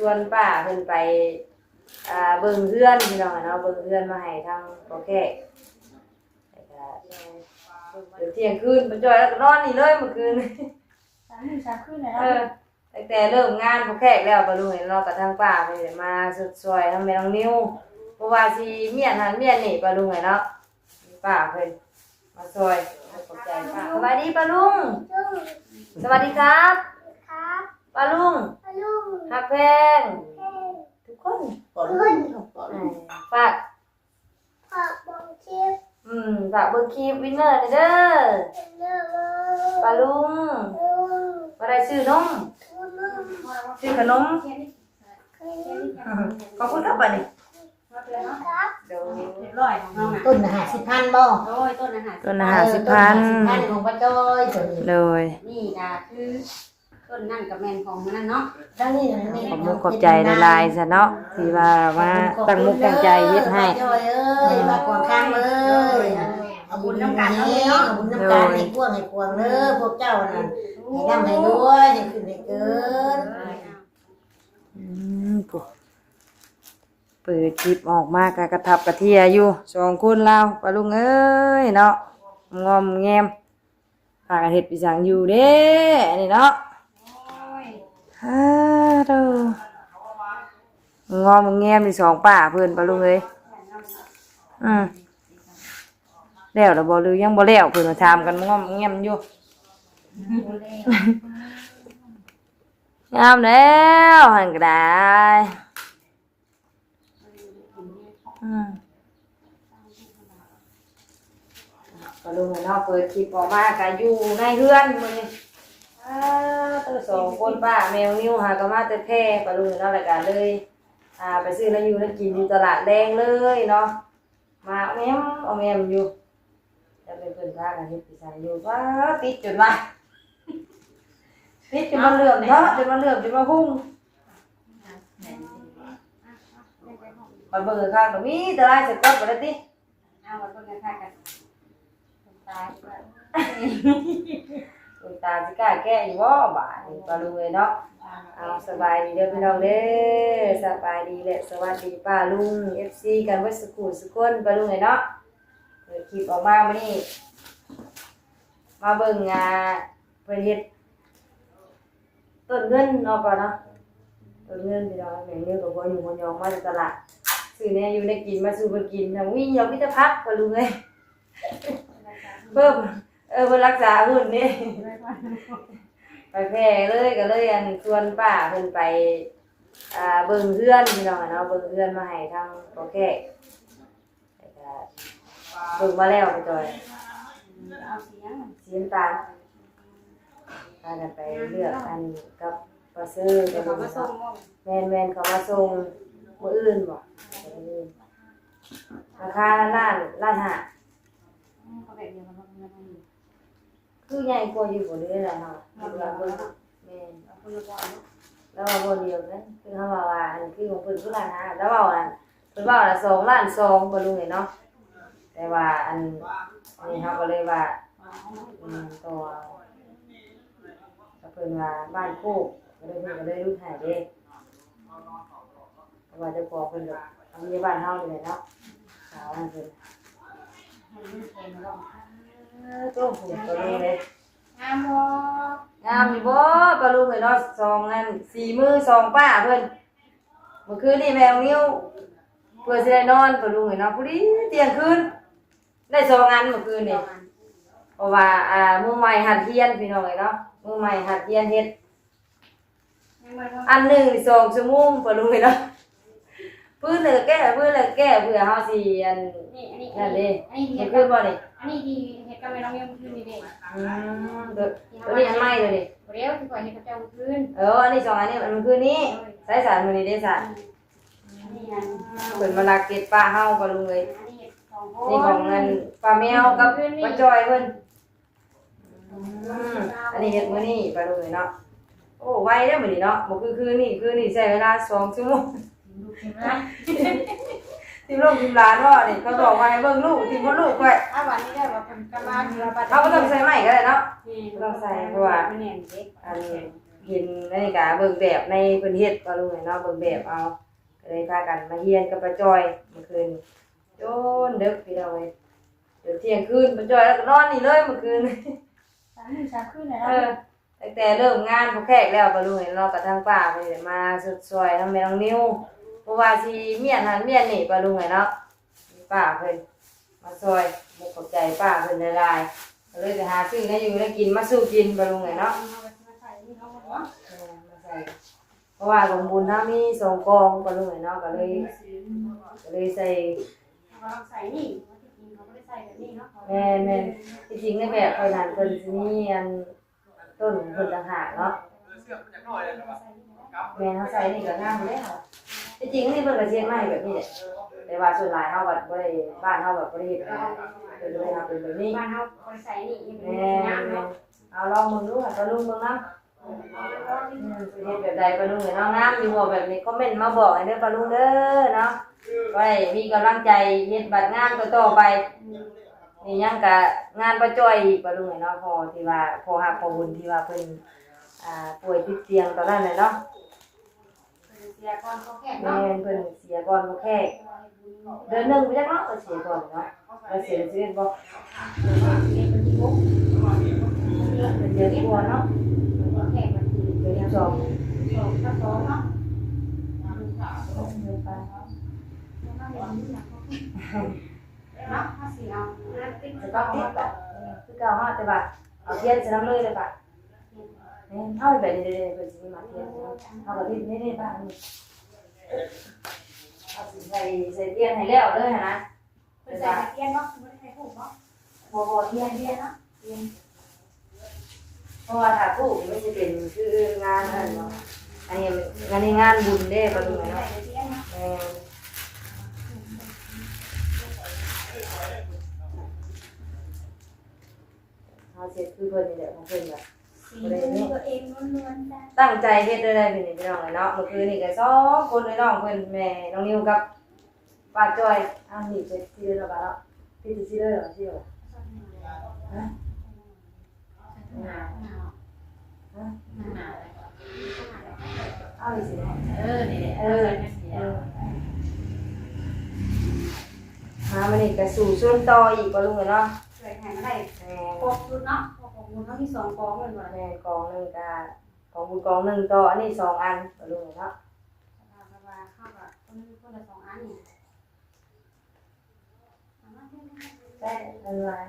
ວນປ້າເພິ່ນໄປ ອ່າ ເບິ່ງເຮືອນພີ່ນ້ອງເນາະ ເບິ່ງເຮືອນມາໃຫ້ທາງພໍ່ແຂກ ແລ້ວກະ ເຖິງທ່ຽງຄືນ ປ້າຈ້ອຍລາວກະນອນນີ້ເລີຍມື້ຄືນ ສາມມື້ສາມຄືນແລ້ວ ເອີ ຕັ້ງແຕ່ເລີ່ມງານພໍ່ແຂກແລ້ວ ປ້າລຸງເອີຍເນາະ ກະທາງປ້າເພິ່ນໄດ້ມາຊົດຊ່ອຍທາງແມ່ນ້ອງນິວ ບໍ່ວ່າຊິມ້ຽນຫັ້ນມ້ຽນນີ້ ປ້າລຸງເອີຍເນາະ ປ້າເພິ່ນມາຊ່ອຍ ຂອບໃຈປ້າ. ສະບາຍດີປ້າລຸງ ສະບາຍດີຄັບ ປ້າລຸງ ຮັກແພງທຸກຄົນ ປ້າລຸງ ເອີ ຝາກ ຝາກເບິ່ງຄລິບ ອືມ ຝາກເບິ່ງຄລິບວິນເນີແດ່ເດີ ປ້າລຸງ ວ່າໄດ້ຊື້ນົມ ຊື້ຂະໜົມ ຂອບຄຸນຄັບ ບາດນີ້ ໂດຍ ຕົ້ນລະຫ້າສິບພັນບໍ່? ໂດຍ ຕົ້ນລະຫ້າສິບພັນ ຂອງປ້າຈ້ອຍ ໂດຍ ນີ້ກະຄື ຕົ້ນນັ້ນກະແມ່ນຂອງນັ້ນເນາະ ທາງນີ້ນະແມ່ນ ຂອບອົກຂອບໃຈຫຼາຍໆຊະເນາະ ທີ່ວ່າມາຕັ້ງມຸກຕັ້ງໃຈເຮັດໃຫ້ ເອີ ມາຂວາງທາງເລີຍ ເອົາບຸນນຳກັນເນາະ ເອົາບຸນນຳກັນ ໃຫ້ກວ້າງໃຫ້ຂວາງເດີ ພວກເຈົ້ານັ້ນ ໃຫ້ລ່ຳໃຫ້ລວຍ ໃຫ້ຂຶ້ນໃຫ້ເກີນ ອືມ ເປີດຄລິບອອກມາກະກະທັບກະເທຍຢູ່ ສອງຄົນລາວ ປ້າລຸງເອີຍເນາະ ງອມແງມ ພາກັນເຮັດອີ່ຫຍັງຢູ່ເດ້ ອັນນີ້ເນາະ ໂອ້ຍ ຮາໂຕ ງອມແງມຢູ່ສອງປ້າເພິ່ນ ປ້າລຸງເອີຍ ອືມ ແລ້ວລະບໍ່ ຫຼືຍັງບໍ່ແລ້ວ ເພິ່ນວ່າຖາມກັນງອມແງມຢູ່ ງາມແລ້ວຫັ້ນກະໄດ້. ອືມ ປ້າລຸງເນາະ ເປີດຄລິບອອກມາກະຢູ່ໃນເຮືອນມື້ນີ້ ອ້າ ໂຕ ສອງຄົນ ປ້າແມ່ນ້ອງນິວຫາກະມາແຕ່ແພ ປ້າລຸງເນາະ ແລ້ວກະເລີຍ ອ່າ ໄປຊື້ແນວຢູ່ແນວກິນຢູ່ຕະຫຼາດແລງເລີຍເນາະ ມາແອມແອມຢູ່ ແລ້ວເພິ່ນພາກັນເຮັດອີ່ຫຍັງຢູ່ ວ້າ ຕິດຈົນວ່າ ຕິດຈົນວ່າເຫຼື້ອມເນາະ ຈົນວ່າເຫຼື້ອມ ຈົນວ່າຮຸ່ງ ມາເບິ່ງຄັກ ມີແຕ່ລາຍສະກົດບໍ່ໄດ້ຕິ ເອົາມາເບິ່ງຄັກກັນ ຕາຊິກ້າແກະຢູ່ບໍ່ບາດນີ້ ປ້າລຸງເອີຍເນາະ ເອົາ ສະບາຍດີເດີພີ່ນ້ອງເດີ ສະບາຍດີ ແລະ ສະຫວັດດີປ້າລຸງ ເອັຟຊີ ກັນເບິດສຸຂູສຸຄົນ ປ້າລຸງເອີຍເນາະ ເປີດຄລິບອອກມາມື້ນີ້ ມາເບິ່ງ ອ່າ ເພິ່ນເຮັດຕົ້ນເງິນເນາະ ປ້າເນາະ ຕົ້ນເງິນ ພີ່ນ້ອງ ແມ່ນິວກະບໍ່ຫຍຸ້ງບໍ່ຫຍອງ ມາແຕ່ຕະຫຼາດ ຊື້ແນວຢູ່ແນວກິນມາສູ່ເພິ່ນກິນ ມີຫຍັງ ມີແຕ່ຜັກ ປ້າລຸງເອີຍ ເພີ່ມ ເອີ ເພິ່ນລັກສາຫຸ່ນເດ້ ໄປແພເລີຍ ກະເລີຍ ອັນ ຊວນປ້າເພິ່ນໄປ ອ່າ ເບິ່ງເຮືອນ ພີ່ນ້ອງເນາະ ເບິ່ງເຮືອນມາໃຫ້ທາງພໍ່ແຂກ ແລ້ວກະເບິ່ງມາແລ້ວ ໄປຈອຍ ເອົາສີຫຍັງ? ສີນ້ຳຕານ ພາກັນໄປເລືອກອັນກັບປາເຊີ ເຂົາມາສົ່ງບໍ່? ແມ່ນໆ ເຂົາມາສົ່ງມື້ອື່ນບໍ່? ມື້ອື່ນ ລາຄາລ້ານ ລ້ານຫ້າ ອືມ ກະແບບດຽວກັນກັບເຮືອນເຮົາຢູ່. ຄືໃຫຍ່ກວ່າຢູ່ບໍ່ ຫຼືໃດເຮົາ ແມ່ນ ລາວວ່າບໍ່ດຽວກັນ ຄືເຮົາວ່າ ວ່າ ອັນ ຄືຂອງເພິ່ນຄືລ້ານຫ້າ ລາວເວົ້າ ອັນ ເພິ່ນເວົ້າລະສອງລ້ານສອງ ປ້າລຸງເອີຍເນາະ ແຕ່ວ່າ ອັນ ອັນນີ້ເຮົາກະເລີຍວ່າ ອືມ ຕໍ່ ເພິ່ນວ່າບ້ານໂຄກ ກະເລີຍ ເພິ່ນກະເລີຍຫຼຸດໃຫ້ເດ້. ເພາະວ່າເຈົ້າຂອງເພິ່ນກະເອົາເມຍບ້ານເຮົານີ້ແຫຼະເນາະ ສາວນັ້ນເພິ່ນ ເອີ ໂຕ ໂຕນີ້ເດ້ ງາມບໍ່ ງາມຢູ່ບໍ່ ປ້າລຸງເອີຍເນາະ ສອງອັນ ສີມືສອງປ້າເພິ່ນ ມື້ຄືນນີ້ແມ່ນ້ອງນິວ ເພື່ອຊິໄດ້ນອນ ປ້າລຸງເອີຍເນາະ ພໍດີທ່ຽງຄືນ ໄດ້ສອງອັນມື້ຄືນນີ້ ເພາະວ່າ ອ່າ ມືໃໝ່ຫັດຮຽນ ພີ່ນ້ອງເອີຍເນາະ ມືໃໝ່ຫັດຮຽນເຮັດ ອັນໜຶ່ງສອງຊົ່ວໂມງ ປ້າລຸງເອີຍເນາະ ພື້ນແລ້ວກະແກະ ພື້ນແລ້ວກະແກະ ເພື່ອເຮົາຊິ ອັນ ນີ້ ອັນນີ້ ອັນນີ້ ອັນນີ້ທີ່ເຮັດ ຄືບໍ່ນີ້ ອັນນີ້ທີ່ເຮັດກັບແມ່ນ້ອງນິວມື້ຄືນນີ້ເດ້ ອືມ ໂຕ ໂຕນີ້ອັນໃໝ່ໂຕນີ້ ບໍ່ແລ້ວ ທີ່ຂ້ອຍເຮັດກັບເຈົ້າມື້ຄືນ ເອີ ອັນນີ້ສອງອັນນີ້ ອັນມື້ຄືນນີ້ ໂດຍ ໃຊ້ສານມື້ນີ້ເດ້ສານ ອືມ ອັນນີ້ອັນ ເພິ່ນມາລັກເກັບປະເຮົາ ປ້າລຸງເອີຍ ອັນນີ້ຂອງ ນີ້ຂອງອັນປ້າແມວກັບປ້າຈອຍເພິ່ນ ອືມ ອັນນີ້ເຮັດມື້ນີ້ ປ້າລຸງເອີຍເນາະ ໂອ້ ໄວເດ້ມື້ນີ້ເນາະ ບໍ່ຄືຄືນນີ້ ຄືນນີ້ໃຊ້ເວລາສອງຊົ່ວໂມງ ຖິ້ມລູກຖິ້ມຫຼານ ຖິ້ມລູກຖິ້ມຫຼານເນາະ ນີ້ເຂົາບອກວ່າໃຫ້ເບິ່ງລູກ ຖິ້ມເບິ່ງລູກຂ້ອຍ ເອົາບາດນີ້ແລ້ວວ່າເພິ່ນກະມາ ເຮົາບໍ່ຕ້ອງໃສ່ໄມ້ກະໄດ້ເນາະ ແມ່ນ ບໍ່ຕ້ອງໃສ່ ເພາະວ່າ ມັນແໜ້ນເດ້ ອັນ ເຫັນອັນນີ້ກະເບິ່ງແບບໃນເພິ່ນເຮັດ ປ້າລຸງເອີຍເນາະ ເບິ່ງແບບເອົາ ກໍເລີຍພາກັນມາຮຽນກັບປ້າຈ້ອຍມື້ຄືນ ຈົນເດິກພີ່ນ້ອງເອີຍ ຈົນທ່ຽງຄືນ ປ້າຈ້ອຍລາວກໍນອນນີ້ເລີຍມື້ຄືນ ສາມມື້ສາມຄືນແລ້ວເນາະ ເອີ ຕັ້ງແຕ່ເລີ່ມງານພໍ່ແຂກແລ້ວ ປ້າລຸງເອີຍເນາະ ກໍທາງປ້າເພິ່ນມາຊົດຊ່ອຍທາງແມ່ນ້ອງນິວ ບໍ່ວ່າຊິມ້ຽນຫັ້ນມ້ຽນນີ້ ປ້າລຸງເອີຍເນາະ ປ້າເພິ່ນມາຊ່ອຍ ຂອບໃຈປ້າເພິ່ນຫຼາຍໆ ກໍເລີຍໄປຫາຊື້ແນວຢູ່ແນວກິນມາສູ່ກິນ ປ້າລຸງເອີຍເນາະ ເອີ ມາໃສ່ ເພາະວ່າກອງບຸນເຮົາມີສອງກອງ ປ້າລຸງເອີຍເນາະ ກໍເລີຍ ກໍເລີຍໃສ່ ເຮົາກໍຕ້ອງໃສ່ນີ້ ທີ່ຈິງເຂົາບໍ່ໄດ້ໃສ່ແບບນີ້ເນາະ ແມ່ນໆ ທີ່ຈິງໃນແບບເພິ່ນຫັ້ນ ເພິ່ນຊິມີອັນ ຕົ້ນຂອງເພິ່ນຕ່າງຫາກເນາະ ແມ່ນ ເຮົາໃສ່ນີ້ກໍງາມຢູ່ແລ້ວ ທີ່ຈິງອັນນີ້ເພິ່ນກໍຊິເຮັດມາໃຫ້ແບບນີ້ແຫຼະ ແຕ່ວ່າສ່ວນຫຼາຍເຮົາກໍບໍ່ໄດ້ ບ້ານເຮົາແບບບໍ່ໄດ້ເຮັດ ເພິ່ນກໍເລີຍເອົາເປັນແບບນີ້ ບ້ານເຮົາບໍ່ໄດ້ໃສ່ນີ້ ມັນຊິງາມເນາະ ເອົາລອງເບິ່ງດູ ໃຫ້ປ້າລຸງເບິ່ງນຳ ເຮັດແບບໃດປ້າລຸງເອີຍເນາະ ງາມຢູ່ບໍ່ແບບນີ້ ຄອມເມັນມາບອກໃຫ້ເດີປ້າລຸງເດີເນາະ ໄວ້ມີກຳລັງໃຈເຮັດບັດງານຕໍ່ໆໄປ ນີ້ຍັງກະງານປ້າຈ້ອຍອີກປ້າລຸງເອີຍເນາະ ພໍ່ທີ່ວ່າ ພໍ່ຮັກພໍ່ບຸນທີ່ວ່າເພິ່ນ ອ່າ ປ່ວຍຕິດຕຽງຕອນນັ້ນແຫຼະເນາະ ເພິ່ນເສຍກ່ອນພໍ່ແຂກເນາະ ແມ່ນ ເພິ່ນເສຍກ່ອນພໍ່ແຂກ ເດືອນໜຶ່ງພຸ້ນຈັກເນາະ ເພິ່ນເສຍກ່ອນເນາະ ລາວເສຍເດືອນສິບເອັດບໍ່ ເດືອນກວ່າເນາະ ພໍ່ແຂກມັນເດືອນສິບສອງ ສອງກັບສອງເນາະ ເດືອນປາຍ ເນາະ ເຮົາຊິເອົາງານຕິດ ແຕ່ກໍຕິດແບບຄືເກົ່າເນາະ ແຕ່ວ່າເອົາທຽນໃສ່ນຳເລີຍເດ້ປະ ນີ້ ເຮົາເຮັດແບບນີ້ເດ້ ເພິ່ນຊິມີໝາກທຽນເນາະ ເຮົາກໍຕິດນີ້ໆປະ ນີ້ ເຮົາຊິໃສ່ ໃສ່ທຽນໃຫ້ແລ້ວເລີຍຫັ້ນນະ ເພິ່ນໃສ່ແຕ່ທຽນເນາະ ບໍ່ໄດ້ໃສ່ທູບເນາະ ບໍ່ ບໍ່ ທຽນ ທຽນເນາະ ທຽນ ເພາະວ່າຖ້າທູບມັນຊິເປັນຄືງານນັ້ນເນາະ ອັນນີ້ ອັນນີ້ງານບຸນເດ້ ປະລຸງເນາະ ແມ່ນ ເຮົາເຮັດຄືເພິ່ນນີ້ແຫຼະ ຂອງເພິ່ນແບບ ສີມືຕົວເອງລ້ວນໆ ຕັ້ງໃຈເຮັດເລີຍ ເພິ່ນນີ້ ພີ່ນ້ອງເອີຍເນາະ ມື້ຄືນນີ້ກໍສອງຄົນເລີຍ ນ້ອງເພິ່ນ ແມ່ນ້ອງນິວກັບ ປ້າຈ້ອຍ ອ້າວ ນີ້ເຈັດ ສີ່ເດືອນແລ້ວ ປ້າເນາະ ພີ່ ສີ່ເດືອນແລ້ວ ສີ່ເດືອນແລ້ວ ຮະ ໜາວ ຮະ ໜາວ ເອົາ ນີ້ຊິເນາະ ເອີ ນີ້ແຫຼະ ເອີ ເອີ ມາມື້ນີ້ກໍສູ້ຊົນຕໍ່ອີກ ປ້າລຸງເອີຍເນາະ ຊ່ວຍໃຫ້ມັນໄດ້ ແມ່ນ ຄົບຊຸດເນາະ ເພາະຂອງບຸນເຮົາມີສອງກອງແມ່ນບໍ່ ແມ່ນ ກອງໜຶ່ງກໍ ຂອງບຸນກອງໜຶ່ງຕໍ່ ອັນນີ້ສອງອັນ ປ້າລຸງເອີຍເນາະ ເຮົາກໍຄົນ ຄົນລະສອງອັນນີ້ ໃຊ້ອັນລາຍ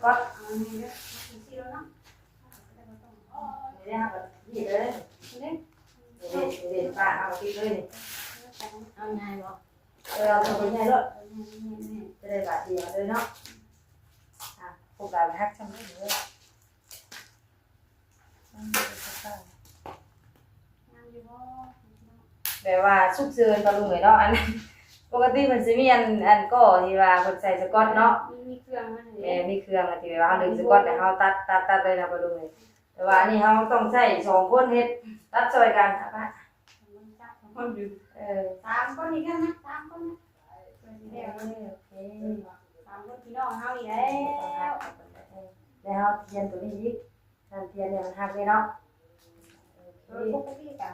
ກໍດ ເອົາອັນນີ້ເດີ ມາເປັນສີ່ແລ້ວເນາະ ນີ້ເດ້ ເຮົາກໍນີ້ເດີ ນີ້ເດ້ ນີ້ເດ້ ນີ້ເດ້ ປ້າເອົາຕິດເລີຍນີ້ ເອົາງ່າຍບໍ່ ເອີ ເອົາຕົວໃຫຍ່ໂລດ ເອີ ນີ້ໆ ຈະໄດ້ບາດດຽວເລີຍເນາະ ອ່ະ ພວກເຮົາໄປຮັກຊ່ຳເດີ ງາມຢູ່ບໍ່? ແບບວ່າສຸກເສີນ ປ້າລຸງເອີຍເນາະ ອັນ ປົກກະຕິມັນຊິມີອັນ ອັນກໍທີ່ວ່າເພິ່ນໃສ່ສະກອດເນາະ ມີ ມີເຄື່ອງມັນ ແມ່ນ ມີເຄື່ອງທີ່ວ່າເຮົາດຶງສະກອດແລ້ວເຮົາຕັດ ຕັດ ຕັດເລີຍນະ ປ້າລຸງເອີຍ ແຕ່ວ່າອັນນີ້ເຮົາຕ້ອງໃຊ້ສອງຄົນເຮັດ ຕັດຊ່ອຍກັນ ເອົາປະ ສອງຄົນຈັບ ສອງຄົນດຶງ ເອີ ສາມຄົນອີກແລ້ວນະ ສາມຄົນນະ ເອີ ໂອເຄ ສາມຄົນພີ່ນ້ອງເຮົານີ້ແຫຼະ ແລ້ວເຮົາທຽນຕົວນີ້ອີກ ນັ້ນທຽນນີ້ມັນຫັກເດ້ເນາະ ເອີ ປົກກະຕິກະ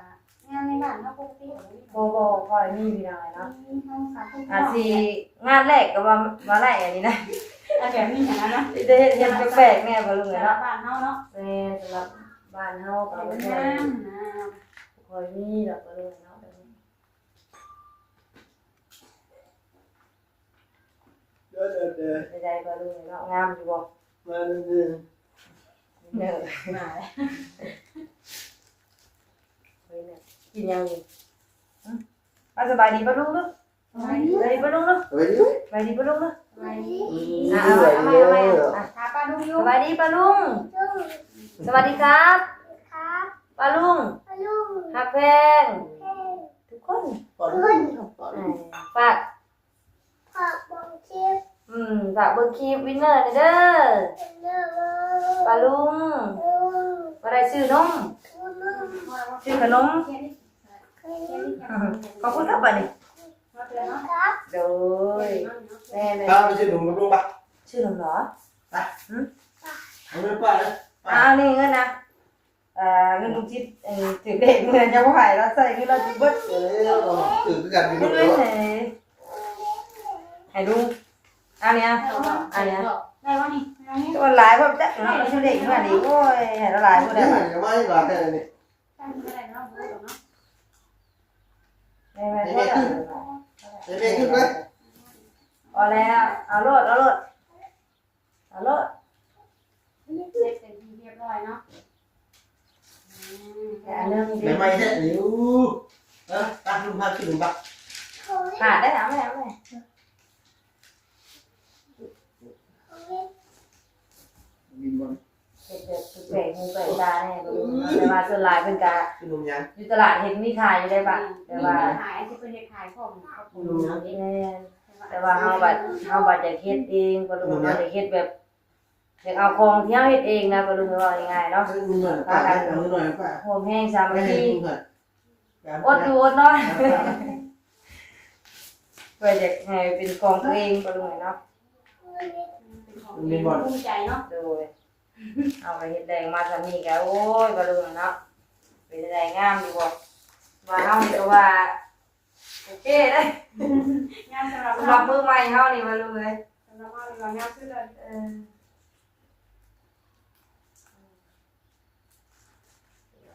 ງານໃນບ້ານເຮົາປົກກະຕິກະບໍ່ມີ ບໍ່ ບໍ່ຄ່ອຍມີພີ່ນ້ອງເນາະ ມີເຮົາສາມຄົນ ອາດຊິງານແລກກໍວ່າ ວ່າໄດ້ອັນນີ້ນະ ອັນແບບນີ້ຫັ້ນນະ ຊິໄດ້ເຮັດ ເຮັດແປກໆແດ່ ປ້າລຸງເອີຍເນາະ ສຳລັບບ້ານເຮົາເນາະ ແມ່ນ ສຳລັບບ້ານເຮົາກໍ ໃຫ້ມັນງາມນະ ບໍ່ຄ່ອຍມີດອກ ປ້າລຸງເອີຍເນາະ ແບບນີ້ ເດີໆໆ ໄດ້ໆ ປ້າລຸງເອີຍເນາະ ງາມຢູ່ບໍ່? ງາມຢູ່ ເດີ ມາແລ້ວ ກິນຫຍັງນີ້? ຫຶ? ອ່າ ສະບາຍດີປ້າລຸງດູ ສະບາຍດີ ສະບາຍດີປ້າລຸງດູ ສະບາຍດີ ສະບາຍດີປ້າລຸງດູ ອ່າ ເອົາໃໝ່ ເອົາໃໝ່ ເອົາໃໝ່ ອ່າ ຫາປ້າລຸງຢູ່ ສະບາຍດີປ້າລຸງ ສະຫວັດດີຄັບ ປ້າລຸງ ຮັກແພງ ທຸກຄົນ ປ້າລຸງ ອ່າ ຝາກ ຝາກເບິ່ງຄລິບ ອືມ ຝາກເບິ່ງຄລິບວິນເນີແດ່ເດີ ວິນເນີ ປ້າລຸງ ອືມ ວ່າໄດ້ຊື້ນົມ ຊື້ນົມ ຂອບຄຸນຄັບ ບັດນີ້ ໂດຍ ແມ່ນໆ ໄປຊື້ນົມກັບລຸງປະ ຊື້ນົມເນາະ ໄປ ຫຶ ເອົາເງິນປ້າເດີ ອ່າ ເອົານີ້ເງິນນະ ອ່າ ເງິນລຸງຈິດ ເອີ ຖືກເລກເມື່ອ ຈະບໍ່ໃຫ້ລາວໃຊ້ເງິນລາວຈົນເບິດ. ເອີ ຖືກຄືກັນຢູ່ ເງິນເລີຍ ໃຫ້ລຸງ ອັນເນີ້ຍ ອັນເນີ້ຍ ໄດ້ບໍ່ນີ້? ໄດ້ບໍ່ນີ້? ໂອ້ ຫຼາຍບໍ່ຈັກເນາະ ຖືກເລກເມື່ອນີ້ ໂອ້ຍ ໃຫ້ລາວຫຼາຍບໍ່ໄດ້ ເອົາມາໃຫ້ຫຼາຍແທ້ນີ້. ໃຫ້ແມ່ຂຶ້ນ ໃຫ້ແມ່ຂຶ້ນໄປ ພໍແລ້ວ ເອົາໂລດ ເອົາໂລດ ເອົາໂລດ ເຮັດເປັນທີ່ຮຽບຮ້ອຍເນາະ. ອືມ ແຕ່ອັນເລື່ອງນີ້ ໃໝ່ໆແທ້ນີ້ ໂອ້ ເອີ ຕັກລົງ ພາຂຶ້ນບັກ ຫາໄດ້ ເອົາແມ່ ເອົາແມ່. ເຮັດແບບແປກຫູແປກຕາແດ່ ແຕ່ວ່າສ່ວນຫຼາຍເພິ່ນກະ ຢູ່ຕະຫຼາດເຫັນມີຂາຍຢູ່ໄດ໋ປະ ແຕ່ວ່າ ຂາຍ ທີ່ເພິ່ນເຮັດຂາຍພ້ອມກັບ ແມ່ນ ແຕ່ວ່າເຮົາບັດ ເຮົາບັດຢາກເຮັດເອງ ປະລຸງ ເຮົາຢາກເຮັດແບບ ຢາກເອົາຂອງທີ່ເຮົາເຮັດເອງນະ ປະລຸງ ເວົ້າງ່າຍໆເນາະ ພາກັນຮ່ວມແຮງສາມັກຄີ ອົດຢູ່ອົດນອນ ເພື່ອຢາກໃຫ້ເປັນຂອງຕົວເອງ ປະລຸງເອີຍເນາະ ເປັນຂອງຕົວເອງ ພູມໃຈເນາະ ໂດຍ ເຮົາກະເຮັດແຮງມາສ່ຳນີ້ກະ ໂອ້ຍ ປະລຸງເອີຍເນາະ ເປັນຈັ່ງໃດ ງາມຢູ່ບໍ່? ວ່າເຮົານີ້ກະວ່າ ໂອເຄເດ້ ງາມສຳລັບ ສຳລັບມືໃໝ່ເຮົານີ້ ປະລຸງເອີຍ ສຳລັບເຮົານີ້ວ່າງາມສຸດເລີຍ ເອີ.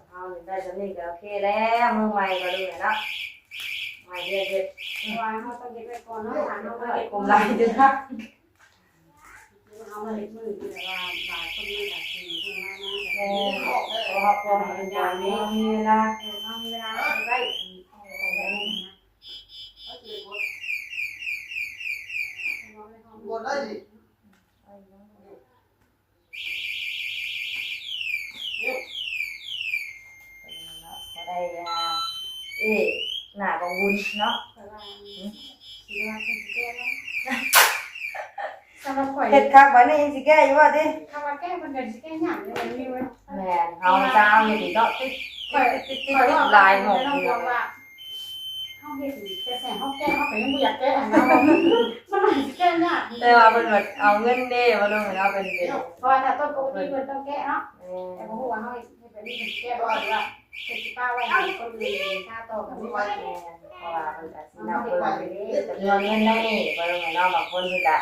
ເຮົາໄດ້ສ່ຳນີ້ກະໂອເຄແລ້ວ ມືໃໝ່ກະເລີຍເນາະ ໃໝ່ເຮັດ ເຮັດ ເພາະວ່າເຮົາຕ້ອງເຮັດໄວ້ກ່ອນເນາະ ຖ້າເຮົາບໍ່ເຮັດ ກົມໄລເດີ ເຮົາບໍ່ເຮັດມື້ທີ່ແບບວ່າຫຼາຍຄົນມັນກະຊິຫຍຸ້ງຍາກນະ ແມ່ນ ເພາະວ່າພວກເຮົາເປັນຫຍັງເນາະ ເຮົາມີເວລາ ເອີ ເຮົາມີເວລາເຮັດໄວ້ ເອີ ເອົາໄວ້ນີ້ນະ ບໍ່ໄດ້ ບໍ່ໄດ້ ອ່າ ເອ ໜ້າກອງບຸນເນາະ ຂ້ອຍວ່າ ຊິວ່າເພິ່ນຊິແກ້ບໍ່ ສຳລັບຂ້ອຍ ເຮັດຄັກບາດນີ້ຊິແກ້ຢູ່ບໍ່ຕິ ຄັນວ່າແກ້ເພິ່ນກະຊິແກ້ຍາກຢູ່ ແມ່ນ ເຮົາຊາວເຮັດນີ້ເນາະ ຕິດ ຕິດ ຕິດ ຕິດ ຕິດຫຼາຍໝ່ອງ ເຮົາເຮັດນີ້ ແຕ່ແສງເຮົາແກ້ ເຮົາກະຍັງບໍ່ຢາກແກ້ຫັ້ນນະ ມັນໜ້າຊິແກ້ຍາກ ແຕ່ວ່າເພິ່ນແບບເອົາເງິນເດ້ ວ່າເລື່ອງເຮົາເປັນ ເພາະວ່າຖ້າຕົ້ນປົກກະຕິເພິ່ນຕ້ອງແກ້ເນາະ ແຕ່ບໍ່ຮູ້ວ່າເຮົາເຮັດ ເຮັດແບບນີ້ເພິ່ນຊິແກ້ບໍ່ ຫຼືວ່າເພິ່ນຊິປະໄວ້ໃຫ້ຄົນອື່ນທາຕໍ່ກະບໍ່ຮູ້ ເພາະວ່າເພິ່ນກະຊິນັບເບິ່ງຈຳນວນເງິນໃນນີ້ ວ່າເລື່ອງເນາະ ບາງຄົນເພິ່ນກະ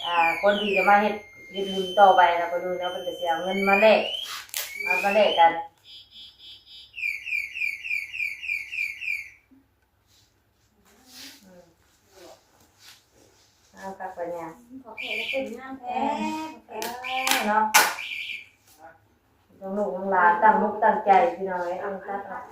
ອ່າ ຄົນທີ່ຈະມາເຮັດ ເຮັດບຸນຕໍ່ໄປນະ ເພິ່ນເນາະ ເພິ່ນກະຊິເອົາເງິນມາແລກ ມາ ມາແລກກັນ. ອືມ ເອົາກັບໄປຫຍັງ ຂອງແທ້ເປັນງາມແທ້ ເອີ ເນາະ ທັງລູກທັງຫຼານຕັ້ງອົກຕັ້ງໃຈ ພີ່ນ້ອງເອີຍ ເອົາຕັດອອກ.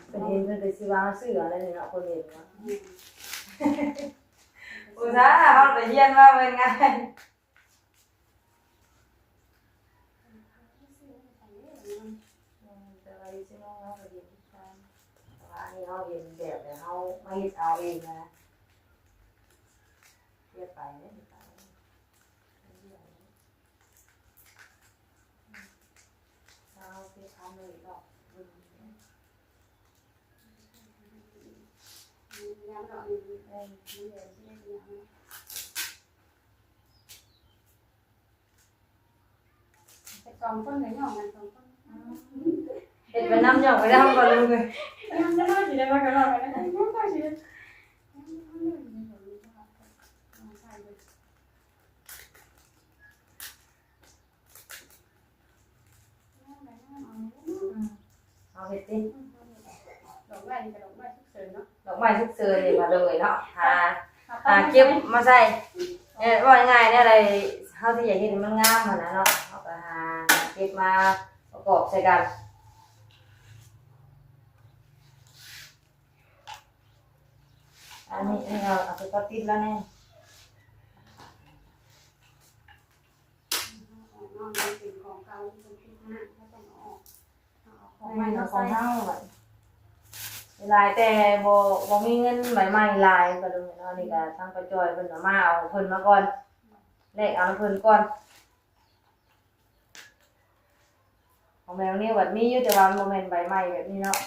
ເພິ່ນເຫັນເພິ່ນກະຊິວ່າເຮົາຊື້ເອົາແລ້ວນີ້ເນາະ ຄົນເຫັນເນາະ ອຸດສ່າເຮົາໄປຮຽນມາເບິ່ງງານ. ແຕ່ວ່າຢູ່ເຊໂນເຮົາກະເຮັດຄືກັນ ແຕ່ວ່າອັນນີ້ເຮົາເຫັນແບບແລ້ວເຮົາມາເຮັດເອົາເອງນະ ເຮັດໄປເດ້ ເຮັດໄປ ເຮົາເກັບພັນໄວ້ເນາະ ເບິ່ງ ເຮັດສອງຄົນກະຍ້ອງກັນສອງຄົນ ເຮັດໄປນຳຍ້ອງໄປນຳ ບໍ່ລຸງເອີຍ ຍັງຈະມາຊິໄດ້ວ່າກະລອກກັນນະ ຍັງຈະມາຊິໄດ້ ເຮົາເຮັດຕິ ດອກໄມ້ນີ້ກະດອກໄມ້ສຸກເສີນເນາະ ດອກໄມ້ສຸກເສີນນີ້ວ່າເລີຍເນາະ ຫາ ຫາເກັບມາໃສ່ ເອີ ເວົ້າງ່າຍໆແນວໃດເຮົາຊິຢາກເຮັດໃຫ້ມັນງາມຫັ້ນນະເນາະ ເຮົາກະຫາເກັບມາປະກອບໃສ່ກັນ ອັນນີ້ ອັນນີ້ເອົາ ເອົາໄປຕິດແລ້ວແນ່. ຂອງເຮົາ ຂອງເຮົາບັດນີ້ ຫຼາຍ ແຕ່ບໍ່ ບໍ່ມີເງິນໃບໃໝ່ຫຼາຍ ປາລຸງເອີຍເນາະ. ນີ້ກໍທາງປ້າຈ້ອຍເພິ່ນກໍມາເອົາເພິ່ນມາກ່ອນ ແລກເອົານຳເພິ່ນກ່ອນ. ຂອງແມ່ນ້ອງນິວບັດມີຢູ່ ແຕ່ວ່າມັນບໍ່ແມ່ນໃບໃໝ່ແບບນີ້ເນາະ.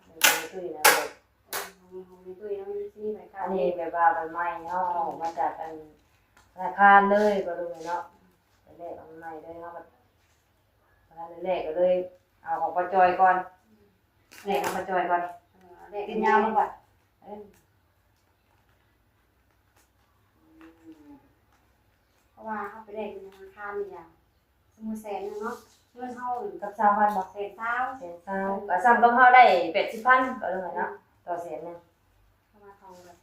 ຂອງແມ່ຕຸ້ຍນະ ເອີ ຂອງແມ່ຕຸ້ຍນະ ມັນຊິມີໃບເກົ່າ ອັນນີ້ແບບວ່າໃບໃໝ່ເນາະ ອອກມາຈາກອັນທະນາຄານເລີຍ ປາລຸງເອີຍເນາະ. ໄປແລກເອົາໃໝ່ເລີຍ ເຮົາກໍ ອັນນັ້ນແຫຼະ ກໍເລີຍເອົາຂອງປ້າຈ້ອຍກ່ອນ ແລກນຳປ້າຈ້ອຍກ່ອນ. ເອີ ແລກ ເປັນຍາວມັນກ່ອນ ເອີ ເພາະວ່າເຮົາໄປແລກຢູ່ທະນາຄານນີ້ ຢ່າງ ສົມມຸດແສນໜຶ່ງເນາະ ເງິນເຮົາກັບຊາວພັນບໍ ແສນຊາວ ແສນຊາວ ກໍສ່ຳກັບເຮົາໄດ້ແປດສິບພັນ ກໍເລີຍເນາະ ອືມ ຕໍ່ແສນໜຶ່ງ. ເພາະວ່າເຂົາແບບ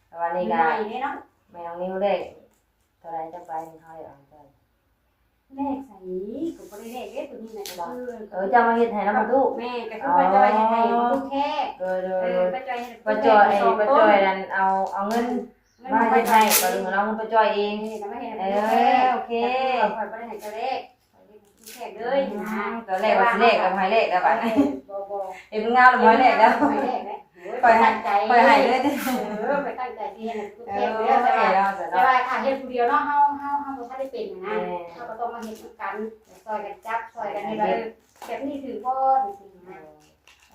ແຕ່ວ່ານີ້ກໍ ໃໝ່ເດ້ເນາະ ແມ່ນ້ອງນິວແລກເທົ່າໃດ ຈັກໃບ ເຮົາໄດ້ເອົາໄປ ແລກໃສ ກໍບໍ່ໄດ້ແລກເດ້ ຕົວນີ້ນະ ກໍຄື ເອີ ເຈົ້າມາເຮັດໃຫ້ນຳປະຕູ ແມ່ນ ກໍຄືປ້າຈ້ອຍເຮັດໃຫ້ປະຕູແຂກ ໂດຍໆ ເອີ ປ້າຈ້ອຍເຮັດ ປ້າຈ້ອຍ ເອີ ປ້າຈ້ອຍນັ້ນເອົາ ເອົາເງິນ ເງິນມາເຮັດໃຫ້ ປະຕູ ເອົາເງິນປ້າຈ້ອຍເອງ ເອີ ກໍມາເຮັດໃຫ້ປະຕູແຂກ ເອີ ໂອເຄ ແຕ່ວ່າຂ້ອຍບໍ່ໄດ້ໃຫ້ເຈົ້າແລກ ຂ້ອຍເຮັດໃຫ້ປະຕູແຂກເລີຍນະ ອືມ ຕອນແລກວ່າຊິແລກ ແຕ່ວ່າ ກໍບໍ່ໃຫ້ແລກແລ້ວບາດນີ້ ເອີ ບໍ່ ບໍ່ ເຮັດເປັນງາມແລ້ວບໍ່ໃຫ້ແລກແລ້ວ ເຮັດເປັນງາມແລ້ວບໍ່ໃຫ້ແລກເດ້ ຂ້ອຍໃຫ້ ຂ້ອຍໃຫ້ເລີຍເດ້ ເອີ ຂ້ອຍຕັ້ງໃຈຊິເຮັດໃຫ້ປະຕູແຂກເລີຍ ເອີ ແຕ່ວ່າ ແຕ່ວ່າຖ້າເຮັດຜູ້ດຽວເນາະ ເຮົາ ເຮົາ ເຮົາບໍ່ທັນໄດ້ເປັນນະ ແມ່ນ ເຮົາກໍຕ້ອງມາເຮັດນຳກັນ ຊ່ອຍກັນຈັບ ຊ່ອຍກັນເຮັດວ່າ ເອີ ແບບນີ້ຖືກບໍ່ ຈັ່ງຊີ້ນະ ເອີ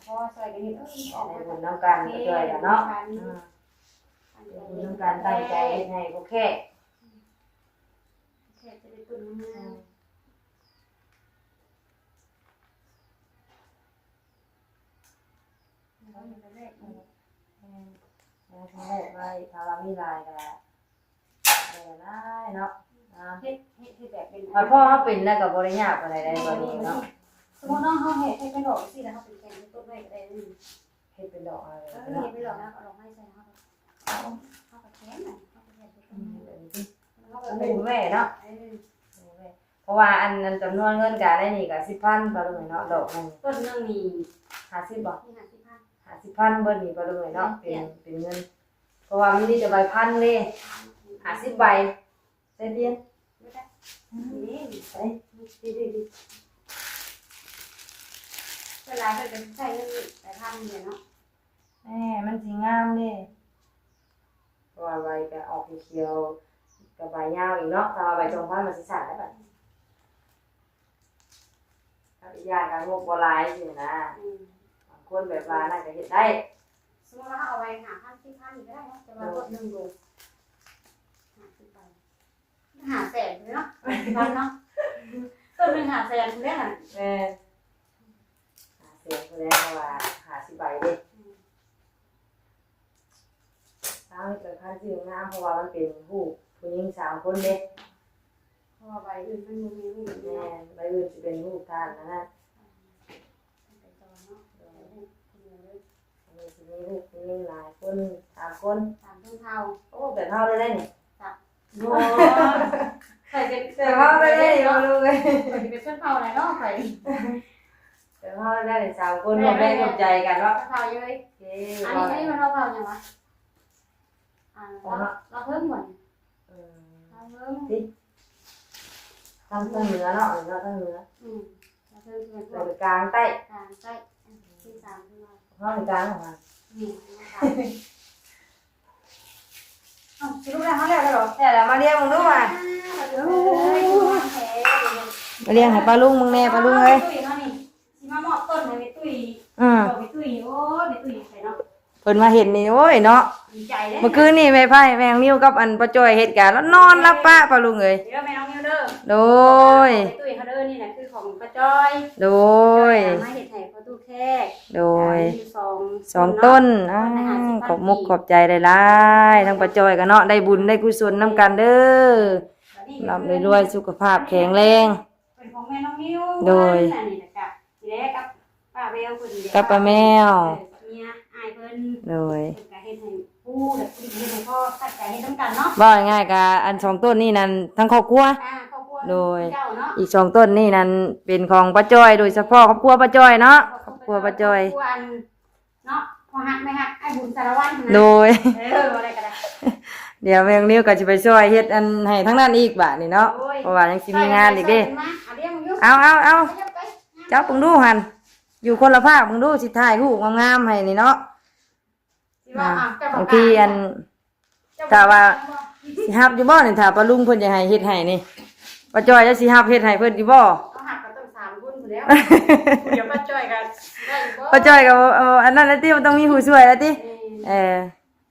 ພໍຊ່ອຍກັນເຮັດ ເອີ ອອກ ໄດ້ບຸນນຳກັນ ຊ່ອຍກັນເນາະ ອືມ ໄດ້ບຸນນຳກັນ ຕັ້ງໃຈເຮັດໃຫ້ພວກແຂກ ແຂກຈະໄດ້ຕົ້ນງາມ ອືມ ແລ້ວກໍແລກ ແມ່ນ ແລ້ວກໍແລກໄວ້ ຖ້າວ່າມີຫຼາຍກໍ ໄດ້ຫຼາຍເນາະ ງາມ ເຮັດ ເຮັດ ເຮັດແບບເປັນ ບັດພໍເຮົາເປັນແລ້ວກໍບໍ່ໄດ້ຍາກປານໃດໄດ໋ ບັດນີ້ເນາະ ສົມມຸດເນາະ ເຮົາເຮັດ ເຮັດເປັນດອກຊີ້ແລ້ວ ເຮົາເປັນແຂນເປັນຕົ້ນໄວ້ກໍໄດ້ ອືມ ເຮັດເປັນດອກເອົາເລີຍ ເອີ ເນາະ ເຮັດເປັນດອກແລ້ວກໍເອົາດອກໄມ້ໃສ່ ເຮົາກໍ ເອົາ ເຮົາກໍແຂນນະ ເຮົາກໍແຂນເປັນຕົ້ນໄມ້ ອືມ ເປັນຮູບແມ່ເນາະ ເອີ ເພາະວ່າອັນ ອັນຈຳນວນເງິນກະໄດ້ນີ້ກະສິບພັນ ປາລຸງເອີຍເນາະ ດອກໜຶ່ງ ຕົ້ນໜຶ່ງນີ້ຫ້າສິບບໍ ມີຫ້າສິບພັນ ຫ້າສິບພັນເບິດນີ້ ປາລຸງເອີຍເນາະ ເປັນ ເປັນເງິນ ເພາະວ່າມັນມີແຕ່ໃບພັນເດ້ ຫ້າສິບໃບ ໃສ່ທຽນ ນີ້ ໃສ່ ນີ້ ນີ້ ນີ້ ສ່ວນຫຼາຍເພິ່ນກໍຊິໃຊ້ເງິນໃບພັນນີ້ແຫຼະເນາະ ແໝ່ ມັນຊິງາມເດ້ ເພາະວ່າໃບກໍອອກຂຽວໆ ກັບໃບຍາວອີກເນາະ ຖ້າວ່າໃບສອງພັນມັນຊິສັ້ນແລ້ວບັດ ກັບອີກຢ່າງກໍງົບບໍ່ຫຼາຍຊີ້ນະ ອືມ ບາງຄົນແບບວ່ານັ້ນກໍເຮັດໄດ້ ສົມມຸດວ່າເຮົາເອົາໄວ້ຫ້າພັນ ສິບພັນກໍໄດ້ເນາະ ແຕ່ວ່າ ໂດຍ ຕົ້ນໜຶ່ງໂລ ຫ້າສິບໃບ ຫ້າແສນເນາະ ຫ້າສິບພັນເນາະ ຕົ້ນໜຶ່ງຫ້າແສນພຸ້ນເດ້ຫັ້ນ ແມ່ນ ຫ້າແສນພຸ້ນແຫຼະ ເພາະວ່າຫ້າສິບໃບເດ້ ອືມ ເອົາ ເຮັດໃບພັນຊື່ງາມ ເພາະວ່າມັນເປັນຮູບຜູ້ຍິງສາມຄົນເດ້ ເພາະວ່າໃບອື່ນມັນບໍ່ມີຮູບ ແມ່ນ ໃບອື່ນຊິເປັນຮູບທ່ານອັນນັ້ນ ອືມ ໄປຕໍ່ເນາະ ໂດຍ ແຕ່ຮູບຜູ້ດຽວເລີຍ ອັນນີ້ຊິມີລູກມີຫຼາຍຄົນ ສາມຄົນ ສາມຊົນເຜົ່າ ໂອ້ ແບບເຮົາເລີຍໄດ໋ນີ້ ສາມ ບໍ່ ຂ້ອຍເປັນ ແບບເຮົາເລີຍໄດ໋ນີ້ ບໍ່ຮູ້ເລີຍ ຂ້ອຍຊິເປັນຊົນເຜົ່າໃດເນາະ ຂ້ອຍ ແບບເຮົາເລີຍໄດ໋ນີ້ ສາມຄົນ ແມ່ນ ຮ່ວມແຮງຮ່ວມໃຈກັນເນາະ ຊາວເຜົ່າເອີຍ ໂອເຄ ອັນນີ້ ອັນນີ້ມັນເວົ້າເຜົ່າຫຍັງວະ ອ່າ ລາວ ລາວເທິງບໍ່ນີ້ ເອີ ລາວເທິງ ຕິ ທາງ ທາງເໜືອເນາະ ເອີ ທາງເໜືອ ອືມ ລາວເທິງຄືກັນ ເອີ ກາງໃຕ້ ກາງໃຕ້ ອັນທີສາມຄືວ່າ ເຮົາກາງ ນີ້ ເອົ້າ ຊິລຸກແລ້ວ ເຮົາແລ້ວແລ້ວເນາະ ແລ້ວ ມາລຽງເບິ່ງດູວ່າ ອ່າ ມາລຽງໃຫ້ປ້າລຸງເບິ່ງແດ່ ປ້າລຸງເອີຍ ຕຸ້ຍເຮົານີ້ ຊິມາມອບຕົ້ນໃຫ້ແມ່ຕຸ້ຍ ອືມ ບອກແມ່ຕຸ້ຍ ໂອ້ຍ ແມ່ຕຸ້ຍໃສ່ເນາະ ເພິ່ນມາເຫັນນີ້ ໂອ້ຍເນາະ ດີໃຈເດ້ ມື້ຄືນນີ້ແມ່ໄພ ແມ່ນ້ອງນິວກັບອັນປ້າຈ້ອຍເຮັດກະ ລະນອນຫຼັບປະ ປ້າລຸງເອີຍ ເດີແມ່ນ້ອງນິວເດີ ໂດຍ ຂອງແມ່ຕຸ້ຍເຮົາເດີ ນີ້ນະຄືຂອງປ້າຈ້ອຍ ໂດຍ ມາເຮັດໃຫ້ພໍ່ຕູ້ແຂກ ໂດຍ ມີຢູ່ສອງ ສອງຕົ້ນ ເນາະ ຕົ້ນລະຫ້າສິບພັນ ຂອບມຸກຂອບໃຈຫຼາຍໆ ທັງປ້າຈ້ອຍກໍເນາະ ໄດ້ບຸນໄດ້ກຸສົນນຳກັນເດີ ບາດນີ້ກໍ ລ່ຳລວຍ ສຸຂະພາບແຂງແຮງ ເປັນຂອງແມ່ນ້ອງນິວ ໂດຍ ອັນນີ້ນະກະ ນີ້ແຫຼະ ກັບປ້າແມວເພິ່ນ ກັບປ້າແມວ ເອີ ກັບເມຍອ້າຍເພິ່ນ ໂດຍ ເພິ່ນກະເຮັດໃຫ້ປູ່ ແລະ ຜູ້ທີ່ເຮັດໃຫ້ພໍ່ ຕັ້ງໃຈເຮັດນຳກັນເນາະ ເວົ້າງ່າຍໆ ກະອັນສອງຕົ້ນນີ້ນັ້ນທັງຄອບຄົວ ອ່າ ຄອບຄົວ ໂດຍ ເຈົ້າເນາະ ອີກສອງຕົ້ນນີ້ນັ້ນເປັນຂອງປ້າຈ້ອຍ ໂດຍສະເພາະຄອບຄົວປ້າຈ້ອຍເນາະ ຄອບຄົວປ້າຈ້ອຍ ຄອບຄົວອັນ ເນາະ ພໍ່ຮັກແມ່ຮັກ ອ້າຍບຸນສາລະວັນຫັ້ນນະ ໂດຍ ເອີ ບໍ່ໄດ້ກໍໄດ້ ດຽວແມ່ນ້ອງນິວກໍຊິໄປຊ່ອຍເຮັດອັນໃຫ້ທາງນັ້ນອີກບາດນີ້ເນາະ ໂດຍ ເພາະວ່າຍັງຊິມີງານອີກເດ້ ຊ່ອຍກັນໄປຊ່ອຍກັນມາ ເອົາ ເອົາ ເອົາ ເອົາ ໄປ ເອົາ ໄປ ຈັບເບິ່ງດູຫັ້ນ ຢູ່ຄົນລະພາກເບິ່ງດູ ຊິຖ່າຍຮູບງາມໆໃຫ້ນີ້ເນາະ. ຊິວ່າ ອ່າ ອ່ະ ເຈົ້າ ບາງທີອັນ ເຈົ້າ ກະວ່າ ຊິຮັບຢູ່ບໍ່ນີ້ ຖ້າປ້າລຸງເພິ່ນຢາກໃຫ້ເຮັດໃຫ້ນີ້ ປ້າຈ້ອຍຈະຊິຮັບເຮັດໃຫ້ເພິ່ນຢູ່ບໍ່? ເຮົາຮັບກໍຕ້ອງສາມຄົນພຸ້ນແລ້ວ ດຽວປ້າຈ້ອຍກໍໄດ້ຢູ່ບໍ່? ປ້າຈ້ອຍກໍ ເອີ ອັນນັ້ນແຫຼະຕິ ມັນຕ້ອງມີຜູ້ຊ່ວຍແລ້ວຕິ. ແມ່ນ ເອີ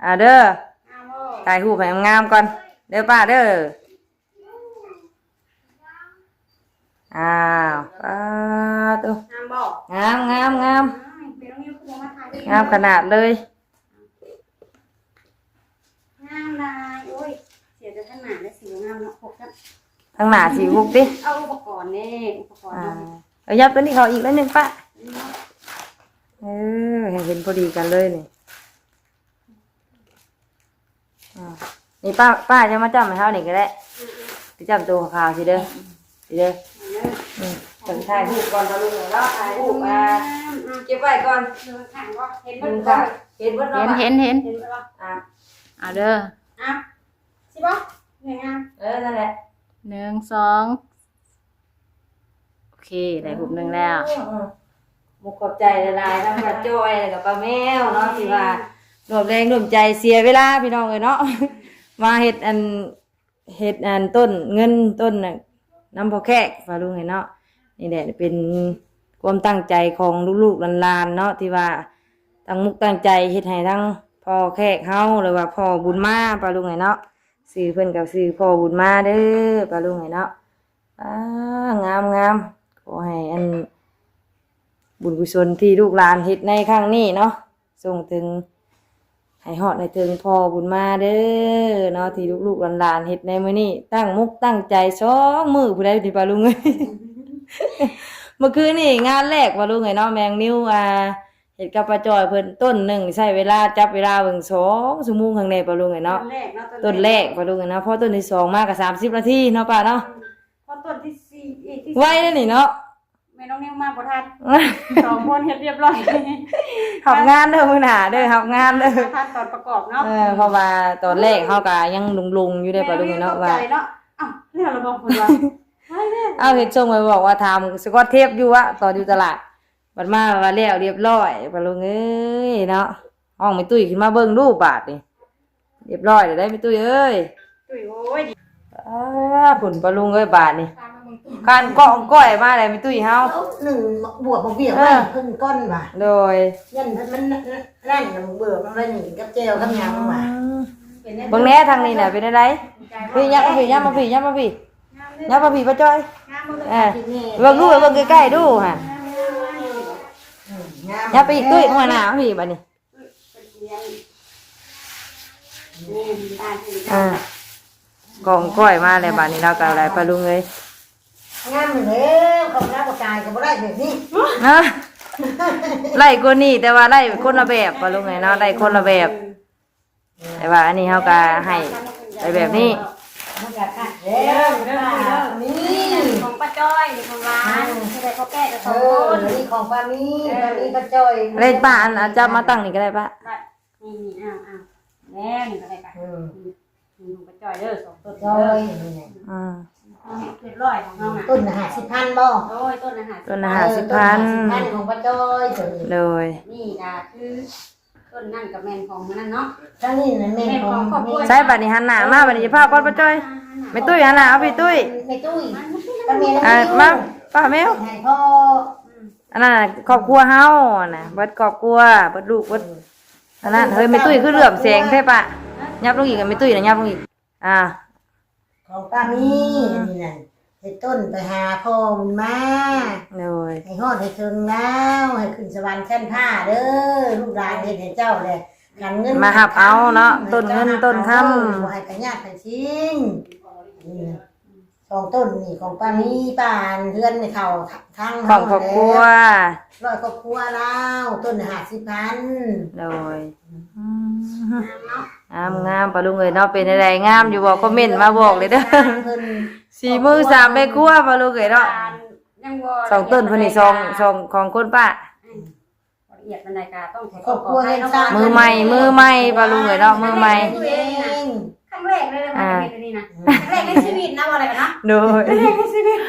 ອ່າເດີ ງາມບໍ່? ຖ່າຍຮູບໃຫ້ງາມໆກ່ອນເດີປ້າເດີ. ອ້າວ ປາດໂທ້ ງາມບໍ່? ງາມ ງາມ ງາມ ອ້າຍ ແມ່ນ້ອງນິວຄືບໍ່ມາຖ່າຍ ງາມຂະໜາດເລີຍ ງາມຫຼາຍ. ໂອ້ຍ ເສຍແຕ່ທາງໜ້າແຫຼະ ຊິບໍ່ງາມເນາະ ຄົບກັບ ທາງໜ້າຊິຄົບຕິ ເອົາອຸປະກອນເດ້ ອຸປະກອນ ອ່າ ເນາະ. ເອົາ ຫຍັບຕົວນີ້ເຂົ້າອີກໜ້ອຍໜຶ່ງປ້າ ນີ້ເນາະ ເອີ ໃຫ້ເຫັນພໍດີກັນເລີຍນີ້. ອ່າ ນີ້ປ້າ ປ້າຈະມາຈ້ຳໃຫ້ເຮົານີ້ກໍໄດ້ ອືມໆ ໄປຈ້ຳໂຕຂາວໆຊິເດີ ອືມ ຊິເດີ ອືມ ອືມ ເບິ່ງຖ່າຍຮູບກ່ອນ ປ້າລຸງເນາະ ຖ່າຍຮູບ ອ່າ ອືມ ເກັບໄວ້ກ່ອນ ເຫັນເບິດ ເຫັນເບິດ ເຫັນ ເຫັນ ເຫັນ ເຫັນບໍ່? ອ່າ ເອົາເດີ ອ່ະ ຊິບໍ່? ງາມ ເອີ ນັ້ນແຫຼະ ໜຶ່ງ ສອງ ໂອເຄ ໄດ້ຮູບໜຶ່ງແລ້ວ ເອີ ເອີ ມຸກຂອບໃຈຫຼາຍໆ ທັງປ້າຈ້ອຍ ແລ້ວກໍປ້າແມວເນາະ ທີ່ວ່າຮ່ວມແຮງຮ່ວມໃຈ ເສຍເວລາພີ່ນ້ອງເອີຍເນາະ ມາເຮັດອັນ ເຮັດອັນຕົ້ນເງິນຕົ້ນນະ ນຳພໍ່ແຂກ ປ້າລຸງເອີຍເນາະ. ນີ້ແຫຼະເປັນຄວາມຕັ້ງໃຈຂອງລູກໆຫຼານໆເນາະ ທີ່ວ່າຕັ້ງມຸກຕັ້ງໃຈເຮັດໃຫ້ທັງພໍ່ແຂກເຮົາ ຫຼືວ່າພໍ່ບຸນມາ ປ້າລຸງເອີຍເນາະ. ຊື່ເພິ່ນກໍຊື່ພໍ່ບຸນມາເດີ ປ້າລຸງເອີຍເນາະ. ອ້າ ງາມໆ ຂໍໃຫ້ອັນ ບຸນກຸສົນທີ່ລູກຫຼານເຮັດໃນຄັ້ງນີ້ເນາະ ສົ່ງເຖິງ ໃຫ້ຮອດໃຫ້ເຖິງພໍ່ບຸນມາເດີເນາະ ທີ່ລູກໆຫຼານໆເຮັດໃນມື້ນີ້ ຕັ້ງມຸກຕັ້ງໃຈສອງມື້ພຸ້ນໃດນີ້ ປ້າລຸງເອີຍ. ເມື່ອຄືນນີ້ງານແລກ ປ້າລຸງເອີຍເນາະ ແມ່ນ້ອງນິວ ອ່າ ເຮັດກັບປ້າຈ້ອຍເພິ່ນ ຕົ້ນໜຶ່ງໃຊ້ເວລາ ຈັບເວລາເບິ່ງສອງຊົ່ວໂມງຂ້າງໃນ ປ້າລຸງເອີຍເນາະ ຕົ້ນແລກເນາະ ຕົ້ນແລກ ປ້າລຸງເອີຍເນາະ. ພໍຕົ້ນທີສອງມາກໍສາມສິບນາທີເນາະປ້າເນາະ ອືມ ພໍຕົ້ນທີສີ່ ເອີຍ ທີ ໄວເດ້ນີ້ເນາະ ແມ່ນ້ອງນິວມາບໍ່ທັນ ສອງຄົນເຮັດຮຽບຮ້ອຍ. ຮັບງານເດີມື້ໜ້າເດີ ຮັບງານເດີ ມາທັນຕອນປະກອບເນາະ ເອີ ເພາະວ່າຕອນແລກເຮົາກໍຍັງຫຼົງໆຢູ່ເດ້ ປ້າລຸງເອີຍເນາະ ວ່າ ເອົ້າ ແລ້ວລະບອກເພິ່ນວ່າ ເອົາ ເຮັດສົ່ງໄປບອກວ່າຖາມສະກອດເທບຢູ່ວະ ຕອນຢູ່ຕະຫຼາດ ບັດມາວ່າແລ້ວຮຽບຮ້ອຍ ປ້າລຸງເອີຍເນາະ. ຫ້ອງແມ່ຕຸ້ຍຂຶ້ນມາເບິ່ງດູບາດນີ້ ຮຽບຮ້ອຍແລ້ວໄດ໋ແມ່ຕຸ້ຍເອີຍ. ຕຸ້ຍ ໂອ້ຍ ອ້າ ພຸ້ນ ປ້າລຸງເອີຍ ບາດນີ້ ຄານກ້ອງກ້ອຍມາແລ້ວແມ່ຕຸ້ຍເຮົາ ເອົາ ໜຶ່ງບວບບັກວຽກ ເອີ ໄວ້ເພິ່ນກ່ອນວ່າ ໂດຍ ຢ້ານມັນ ນັ້ນ ເບືອມັນໄວ້ໜຶ່ງກັບແຈ່ວກັບຫຍັງວ່າ ອືມ ເບິ່ງແດ່ທາງນີ້ນະ ເປັນຈັ່ງໃດ? ພີ່ ຍັບມາພີ່ ຍັບມາພີ່ ຍັບມາພີ່ ຍັບມາພີ່ ປ້າຈ້ອຍ ງາມເບິ່ງ ເອີ ເບິ່ງດູ ເບິ່ງໃກ້ໆດູຫັ້ນ ອືມ ງາມ ຍັບໄປອີກ ຕຸ້ຍ ຫົວໜ້າມາພີ່ບາດນີ້ ອ່າ ກ້ອງກ້ອຍມາແລ້ວ ບາດນີ້ລາວກໍໄດ້ ປ້າລຸງເອີຍ ງາມແລ້ວ ເຂົາລາວປະກາຍກໍບໍ່ໄດ້ແບບນີ້ ນະ ໄດ້ກວ່ານີ້ ແຕ່ວ່າໄດ້ຄົນລະແບບ ປ້າລຸງເອີຍເນາະ ໄດ້ຄົນລະແບບ ແຕ່ວ່າອັນນີ້ເຮົາກໍໃຫ້ໄປແບບນີ້ ມັນກໍຄັກແລ້ວ ນີ້ ຂອງປ້າຈ້ອຍ ນີ້ຂອງຫຼານ ອືມ ຊິໄດ້ພໍ່ແກ່ກໍສອງຄົນ ເອີ ນີ້ຂອງປ້າມີ ເອີ ປ້າມີ ປ້າຈ້ອຍ ເລີຍ ປ້າ ອັນ ອັນ ຈັບມາຕັ້ງນີ້ກໍໄດ້ ປ້າ ນີ້ ນີ້ ອ້າວ ອ້າວ ແລ້ວນີ້ກໍໄດ້ປະ ອືມ ຂອງປ້າຈ້ອຍເດີ ສອງຕົ້ນ ຈ້ອຍ ນີ້ແຫຼະ ອືມ ຮຽບຮ້ອຍຂອງເຮົານະ ຕົ້ນລະຫ້າສິບພັນບໍ່? ໂດຍ ຕົ້ນລະຫ້າສິບ ຕົ້ນລະຫ້າສິບພັນ ເອີ ຕົ້ນລະຫ້າສິບພັນຂອງປ້າຈ້ອຍຕົວນີ້ ໂດຍ ນີ້ກໍຄື ຕົ້ນນັ້ນກໍແມ່ນຂອງມັນນັ້ນເນາະ ທາງນີ້ນະແມ່ນຂອງ ຂອງຄອບຄົວ ໃສບາດນີ້ ຫັນໜ້າມາບາດນີ້ ຢ່າພາວກ່ອນ ປ້າຈ້ອຍ ແມ່ຕຸ້ຍ ຫັນໜ້າມາພີ່ ຕຸ້ຍ ແມ່ຕຸ້ຍ ອ່າ ມາ ປ້າແມວ ໃຫ້ພໍ່ ອືມ ອັນນັ້ນນະ ຄອບຄົວເຮົາຫັ້ນນະ ເບິດຄອບຄົວ ເບິດລູກ ເບິດ ອັນນັ້ນ ເຮີ້ຍ ແມ່ຕຸ້ຍຄືເຫຼື້ອມແສງແທ້ປະ ຫຍັບລົງອີກ ແມ່ຕຸ້ຍນະ ຫຍັບລົງອີກ ອ່າ ຂອງປ້າມີ ອືມ ອັນນີ້ນະ ເຮັດຕົ້ນໄປຫາພໍ່ບຸນມາ ໂດຍ ໃຫ້ຮອດໃຫ້ເຖິງລາວ ໃຫ້ຂຶ້ນສະຫວັນຊັ້ນຟ້າເດີ ລູກຫຼານເຮັດໃຫ້ເຈົ້າແຫຼະ ຄັນເງິນ ມາຮັບເອົາເນາະ ຕົ້ນເງິນຕົ້ນຄຳ ບໍ່ໃຫ້ໄປຍາກໄປຊິງ ນີ້ນະ ສອງຕົ້ນນີ້ຂອງປ້າມີ ປ້າອັນເຮືອນແມ່ເຖົ້າທາງເຮົາ ຂອງຄອບຄົວ ຮ້ອຍຄອບຄົວລາວ ຕົ້ນຫ້າສິບພັນ ໂດຍ ອືມ ງາມເນາະ ງາມໆ ປ້າລຸງເອີຍເນາະ ເປັນຈັ່ງໃດ ງາມຢູ່ບໍ່? ຄອມເມັນມາບອກເລີຍເດີ ເພິ່ນ ສີ່ມືສາມແມ່ຄົວ ປ້າລຸງເອີຍເນາະ ຍັງບໍ່ ສອງຕົ້ນເພິ່ນນີ້ ສອງ ສອງຂອງຄົນປ້າ ອືມ ລະອຽດປານໃດກໍຕ້ອງຂໍໂທດຂໍອະໄພເນາະ ມືໃໝ່ ມືໃໝ່ ປ້າລຸງເອີຍເນາະ ມືໃໝ່ ເອງ ຄັ້ງແລກເລີຍ ອ່າ ມາເຮັດອັນນີ້ນະ ຄັ້ງແລກໃນຊີວິດນະ ວ່າໄດ້ກັນເນາະ ໂດຍ ຄັ້ງແລກໃນຊີວິດ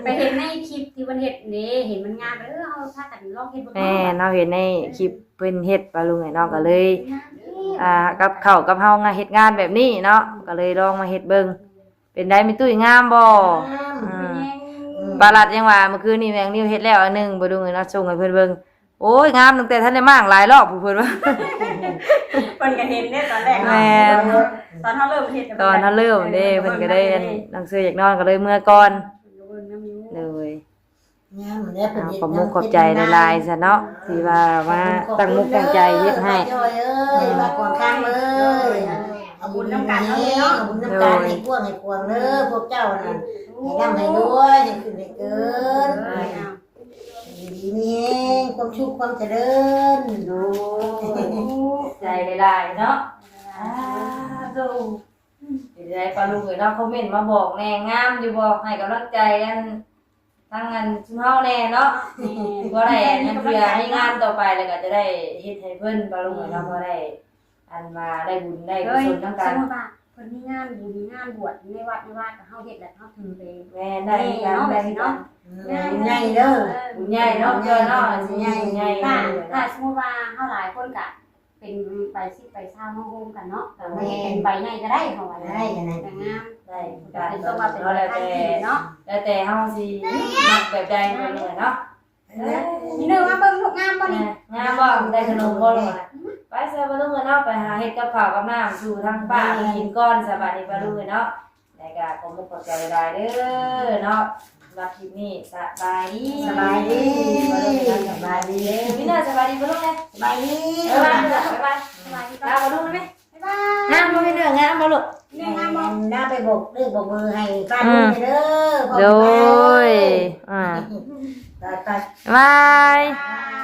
ໄປເຫັນໃນຄລິບທີ່ເພິ່ນເຮັດເດ້ ເຫັນມັນງາມ ເອີ ເຮົາພາກັນລອງເຮັດເບິ່ງເນາະ ແມ່ນ ເຮົາເຫັນໃນຄລິບເພິ່ນເຮັດ ປ້າລຸງເອີຍເນາະ ກໍເລີຍ ອ່າ ກັບເຂົ້າກັບເຮົາເຮັດງານແບບນີ້ເນາະ ກໍເລີຍລອງມາເຮັດເບິ່ງ ເປັນໃດແມ່ຕຸ້ຍ ງາມບໍ່? ງາມ ອືມ ອືມ ປ້າລັດຍັງວ່າ ມື້ຄືນນີ້ແມ່ນ້ອງນິວເຮັດແລ້ວອັນໜຶ່ງ ປ້າລຸງເອີຍເນາະ ສົ່ງໃຫ້ເພິ່ນເບິ່ງ ໂອ້ຍ ງາມຕັ້ງແຕ່ທັນໄດ້ມ້າງຫຼາຍລອບພຸ້ນ ເພິ່ນວ່າ ເພິ່ນກໍເຫັນເດ້ຕອນແລກເນາະ ແມ່ນ ຕອນເຮົາເລີ່ມເຮັດ ຕອນເຮົາເລີ່ມເດ້ ເພິ່ນກໍໄດ້ອັນ ໜັງສືຢາກນອນກໍເລີຍເມືອກ່ອນ ເພິ່ນກໍເບິ່ງນຳຢູ່ ໂດຍ ງາມແລ້ວເພິ່ນເຮັດ ຂອບມຸກຂອບໃຈຫຼາຍໆຊະເນາະ ທີ່ວ່າມາຕັ້ງມຸກຕັ້ງໃຈເຮັດໃຫ້ ປ້າຈ້ອຍເອີຍ ປ້າກວາງຄາງເອີຍ ເອົາບຸນນຳກັນເນາະ ເອົາບຸນນຳກັນ ໂດຍ ໃຫ້ກວ້າງໃຫ້ຂວາງເດີ ພວກເຈົ້ານັ້ນ ໃຫ້ຮ່ຳໃຫ້ລວຍ ໃຫ້ຂຶ້ນໃຫ້ເກີນ ໂດຍ ຢູ່ດີມີແຮງ ຄວາມສຸກຄວາມຈະເລີນ ໂດຍ ຂອບໃຈຫຼາຍໆເນາະ ສາທຸ ເປັນໃດປ້າລຸງເອີຍເນາະ ຄອມເມັນມາບອກແດ່ ງາມຢູ່ບໍ່? ໃຫ້ກຳລັງໃຈອັນ ທາງອັນຊຸມເຮົາແດ່ເນາະ ແມ່ນ ບໍ່ໄດ້ອັນເທື່ອມີງານຕໍ່ໄປແລ້ວກໍຈະໄດ້ເຮັດໃຫ້ເພິ່ນ ປ້າລຸງເອີຍເນາະ ອືມ ພໍໄດ້ອັນວ່າໄດ້ບຸນໄດ້ກຸສົນນຳກັນ ສົມມຸດວ່າເພິ່ນມີງານບຸນງານບວດໃນວັດໃນວາກໍເຮົາເຮັດແລ້ວເຮົາຖືໄປ ແມ່ນ ໄດ້ຄືກັນ ເນາະ ໄດ້ຄືກັນ ເນາະ ອືມ ບຸນໃຫຍ່ເດີ ເອີ ບຸນໃຫຍ່ເນາະ ເຈົ້າເນາະ ບຸນໃຫຍ່ ບຸນໃຫຍ່ ຖ້າ ຖ້າສົມມຸດວ່າເຮົາຫຼາຍຄົນກໍ ເປັນໃບສິບໃບຊາວມາໂຮມກັນເນາະ ແມ່ນ ເປັນໃບໃຫຍ່ກໍໄດ້ເຮົາວ່າ ໄດ້ອັນນັ້ນ ກໍງາມ ໄດ້ ເປັນຕົວວ່າເປັນໃບໃຫຍ່ເນາະ ແລ້ວແຕ່ເຮົາຊິມັກແບບໃດເນາະ ເອີ ມີເນື້ອມາເບິ່ງລູກ ງາມບໍ່ນີ້ ງາມບໍ່? ໄດ້ຂະໜົມບໍ່ລູກ? ໄປຊະປ້າລຸງເອີຍເນາະ ໄປຫາເຮັດກັບເຂົ້າກັບນ້ຳສູ່ທາງປ້າເພິ່ນກິນກ່ອນຊະ ບາດນີ້ປ້າລຸງເອີຍເນາະ ແລ້ວກໍຂອບມຸກຂອບໃຈຫຼາຍເດີເນາະ ສຳລັບຄລິບນີ້ ສະບາຍດີ ສະບາຍດີ ສະບາຍດີ ມີເນື້ອ ສະບາຍດີປ້າລຸງແດ່ ສະບາຍດີ ບາຍບາຍ ສະບາຍດີ ລາປ້າລຸງໄດ້ໄໝ? ບາຍບາຍ ງາມບໍ່? ມີເນື້ອງາມບໍ່ລູກ? ມີເນື້ອງາມບໍ່? ລາໄປບອກເລກບອກເບີໃຫ້ປ້າລຸງເດີ ອືມ ໂດຍ ອ່າ ໄປໆ ບາຍບາຍ ບາຍ